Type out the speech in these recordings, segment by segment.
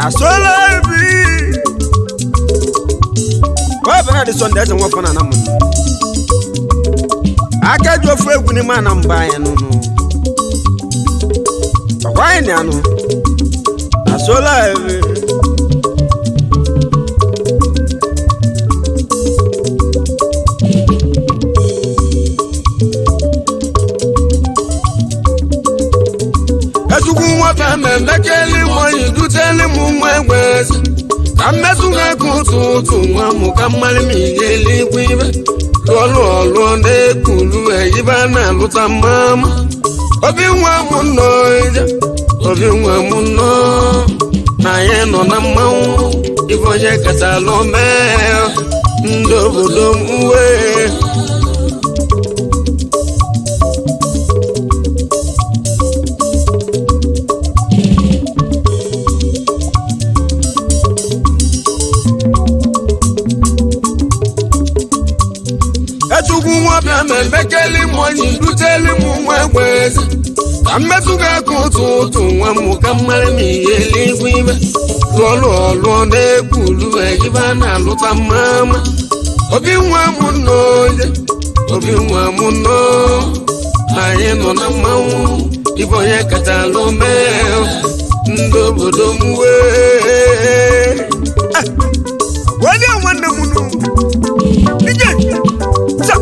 Na sola bi. Wọ́n bẹ̀rẹ̀ di Sunday ẹ̀sìn wọ́n fún àná mu. Akájú ofu egwu ni máa na mba yẹn nínú. Ọ̀kwá yẹn ni ànú. Na sola bi. Echukwu nwata na-emekeli nwanyị duteli m nwa egbe eze ka mmetụ ga-ekwu ụtụ ụtụ nwa mụ ka mmalị m ihe eluigwe ibe lụọ lụọ lụọ na-ekwulu eyibe a na-alụta mmama obi nwa m nọ ije obi nwa m nọ na anyị nọ na mmanwụ ibe onye kacha lụ mee ndị obodo m wee. Echukwu nwabịa ma emekeli m onye duteli m nwa egbe eze ka mmetụ ga-akụ ụtụ ụtụ nwa m ka mmarị m ihe eluigwe ibe lụọ lụọ lụọ na-ekwulu eyibe a na-alụta mmama obi nwa m nọ onye obi nwa m nọ na anyị nọ na mmanwụ ibe onye kacha lụ mee ndị obodo m wee. Wọ́n ní àwọn nne mu nù. Ije sa.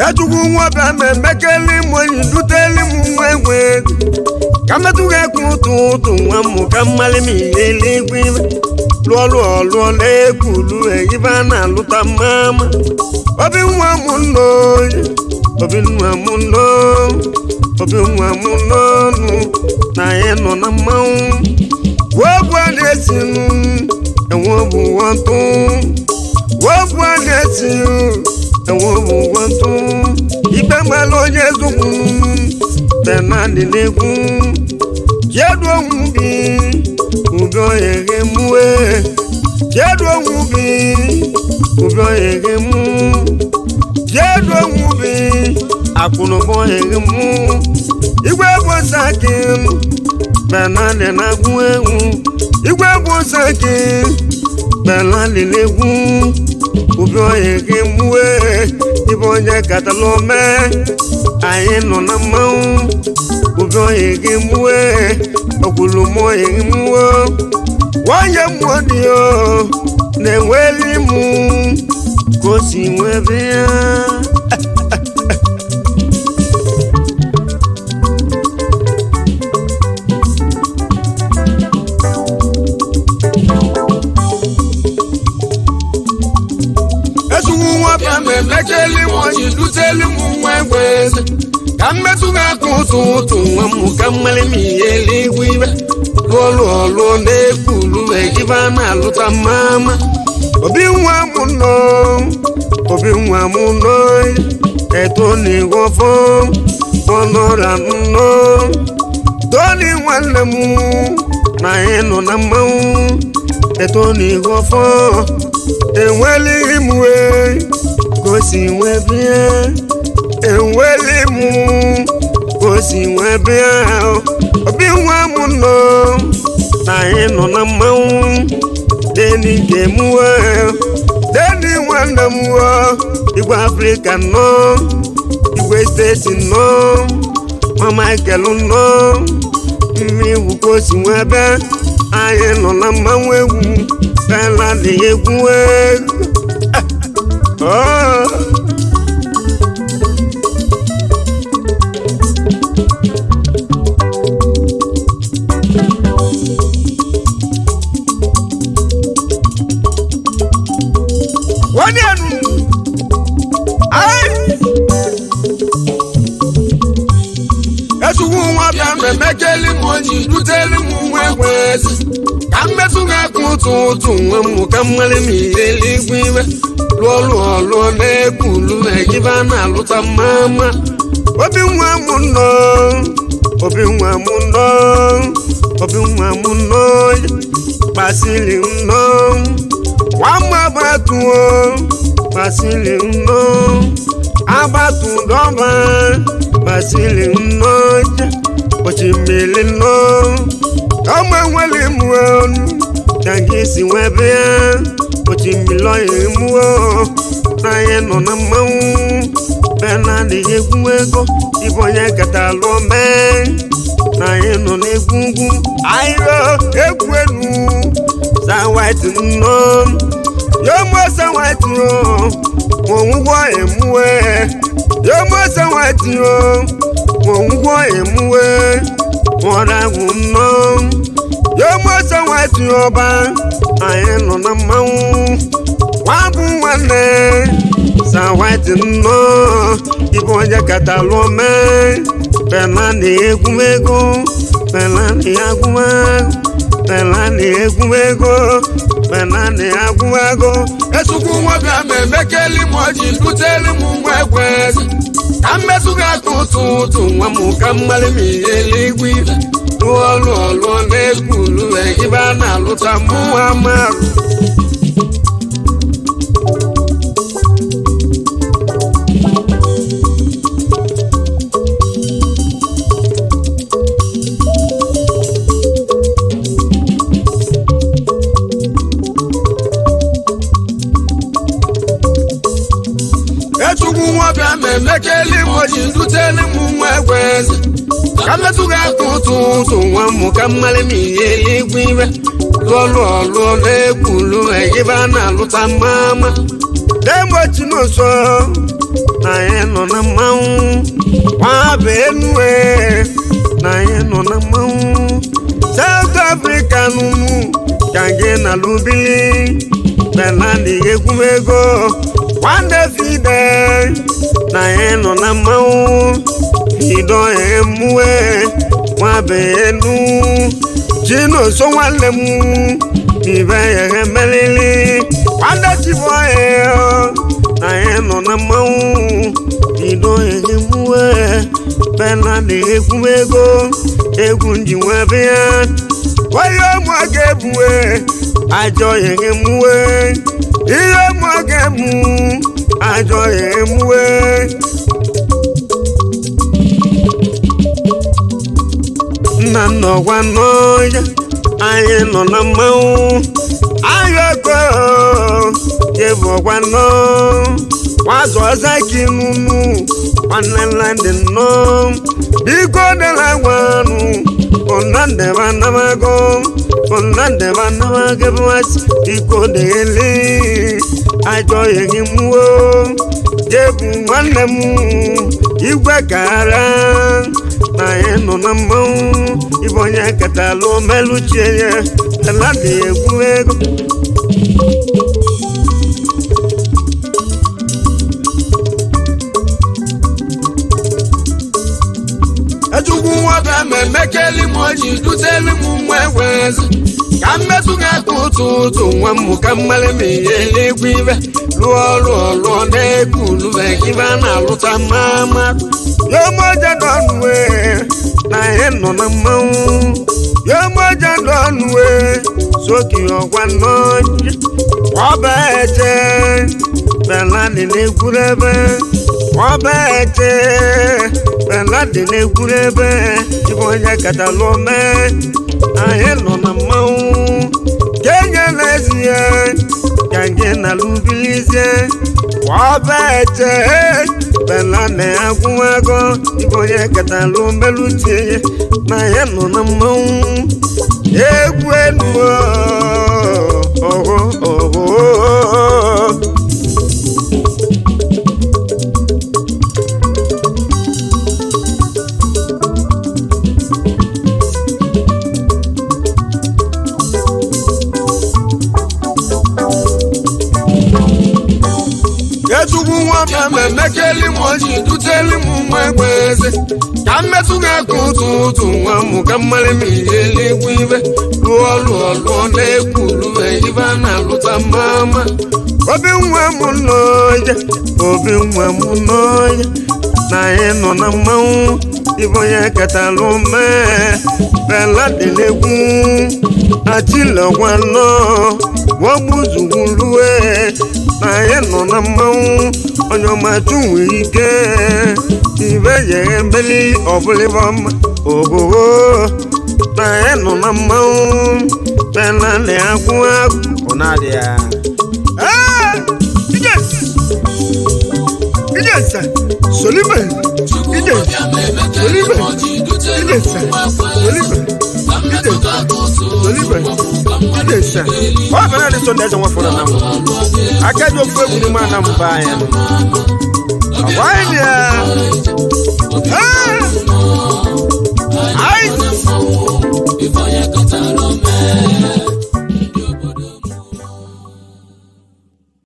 Echukwu nwabịa ma emekeli m onye duteli m nwa egwe ka mmetụ ga-ekwu ụtụ ụtụ nwa m ka mmalị m ihe eluigwe ibe lụọ lụọ lụọ na-ekwulu eyibe a na-alụta mmama obi nwa m nọ onye obi nwa m nọ obi nwa m nọ nụ na anyị nọ na mmanwụ wogwu a na-esi nụ enwe bụ nwatụ wogwu a na-esi nụ enwe bụ nwatụ ikpe mmalụ onye zụkwụ benadị n'egwu jedu onwu bi ubi oyeghe mue jedu onwu bi ubi oyeghe mụ jedu onwu bi akụnụba oyeghe mụ igwe bụ saki benadị na-agwụ egwu igwe bụ saki benadị n'egwu ubi oyeghe mue ibe onye katala ome anyị nọ na mmanwụ ubi oyeghe mue okwulu m oyeghe mụọ nwanyị mmụọ dị o na-enweli mụ ka o si nwebe ya. Echukwu nwabịa ma emekeli m onye duteli m nwa egbe eze ka mmetụ ga-akụ ụtụ ụtụ nwa m ka mmalị m ihe eluigwe ibe lụọ lụọ lụọ na-ekwulu ejibe a na-alụta mmama obi nwa m nọ obi nwa m nọ eto na igwe ọfọ ọnọra m nọ toni nwanne m na anyị nọ na mmanwụ eto na igwe ọfọ enwelighị m wee ka o si nwee bịa enweli m ka o si nwee bịa obi nwa m nọ na anyị nọ na mmanwụ deni nke m wee deni nwanne m wee igwe afrịka nọ igwe steeti nọ ma Michael nọ mmiri iwu ka o si nwee bịa anyị nọ na mmanwụ egwu bela dị egwu egwu. Oh. Wọ́n ní ẹnu. Ayé. Echukwu nwabịa ma emekeli m onye duteli m nwa egbe eze ka mmetụ ga-akụ ụtụ ụtụ nwa m ka mmalị m ihe eluigwe ibe lụọ lụọ lụọ na-ekwulu ejibe a na-alụta mmama obi nwa m nọ obi nwa m nọ obi nwa m nọ kpasili m nọ nwa m agbatuo kpasili m nọ. Brazil nnọọ, osimiri nnọọ, ọmọ nwere mụ ọnụ ka gị si nwee bịa osimiri ọya mụọ na anyị nọ na mmanwụ benadị egwu ego ịbụ onye kata lụọ mee na anyị nọ n'egwu ugwu ahịrịọ egwu elu sawaiti nnọọ yomo sawaiti o òwúwọ́ èmúwẹ́ yomo sawaiti o òwúwọ́ èmúwẹ́ ọ̀ràgùn nnọọ yomo sawaiti ọba anyị nọ na mmanwụ nwabụ nwanne sawaiti nnọọ ịbụ onye kata lụọ mee penani egwumego penani agwụmagụ penani egwumego penani agwụmagụ. Esukwu nwoke ma emekeli m ọjị duteli m nwa egwe eze ka mmetụ gị aka ụtụ ụtụ Nwa m ka mmalị m ihe eluigwe lụọ lụọ lụọ na-egwu lụọ ebe a na-alụta mụnwa marụ. Echukwu nwoke ma emekeli m ọjị duteli m nwa egwe eze ka mmetụ gị aka ụtụ ụtụ. Ụtụ nwa m ka mmalị m ihe eluigwe iwe lụọ lụọ lụọ na-egwu lụọ ebe a na-alụta mama demgbochi n'ụsọ na anyị nọ na mmanwụ nwa bụ enue na anyị nọ na mmanwụ South Africa nụnụ ka gị na lubili benani egwumego nwanne fide na anyị nọ na mmanwụ ido emue nwa bụ enu chinonso nwanne m ibe ya emelili nwanne chiboye na anyị nọ na mmanwụ ido emue benani egwumego egwu nji nwa bịa onye ụmụaka ebue ajọ ya emuwe ihe ụmụaka ebu ajọ ya emuwe. Nna nna ọgwa n'ọya anyị nọ na mmanwụ ayọkọ jebụ ọgwa nọ nwazụ ọza ka inunu nwanne nna dị nnọọ biko dela gwanụ ọ̀nàdẹ̀bánámágọ́ ọ̀nàdẹ̀bánámágẹ́bíwáṣí biko délé àjọ yẹ̀yìn mú o jébù nwanne m igwe kara na anyị nọ na mmanwụ ịbụ onye ketalụ meluchie ya eladi egwu ego. Echukwu nwoke ma emekeli m ọjị duteli m nwa egwe eze ka mmetụ gị aka ụtụ ụtụ. Nwa m ka mmalị m ihe eluigwe ibe lụọ lụọ lụọ na-egwu lụọ ibe a na-alụta mama yomoja dọnue na anyị nọ na mmanwụ yomoja dọnue soki ọgwa nọji ọba eche belani na-egwurebe ọba eche belani na-egwurebe ịbụ onye kacha lụọ mee anyị nọ na mmanwụ kenye n'ezie ka gị na lubilizie ọba eche belani agwụwago ịbụ onye kacha lụọ melutie na ya nọ na mmanwụ egwu elu ọhụ ọhụ. Echukwu nwoke ma emekeli m ọjị duteli m nwa egwe eze ka mmetụ gị aka ụtụ ụtụ. Nwa m ka mmalị m ihe eluigwe ibe lụọ lụọ lụọ na-egwu lụọ ibe a na-alụta mama obi nwa m n'ọya obi nwa m n'ọya na anyị nọ na mmanwụ. Ibe onye ketalụ mee Fela dị n'egwu achilọgwanọ wọgbuzugwulue na ya nọ na mmanwụ onye ọma chunwe ike ibe yeghe mbeli ọbụlịbọma ogogo na ya nọ na mmanwụ Fela dị agwụ agwụ. Ọ na-adị ya. Yes! Yes! Solibe! Yes! Solibe! Yes! Solibe! Yes! Solibe! Yes! Ọ bụ naanị Sunday eze nwafọrọ na mbụ. Aka ji ofu egwu n'ime ana mba anyị. Why there? Ah!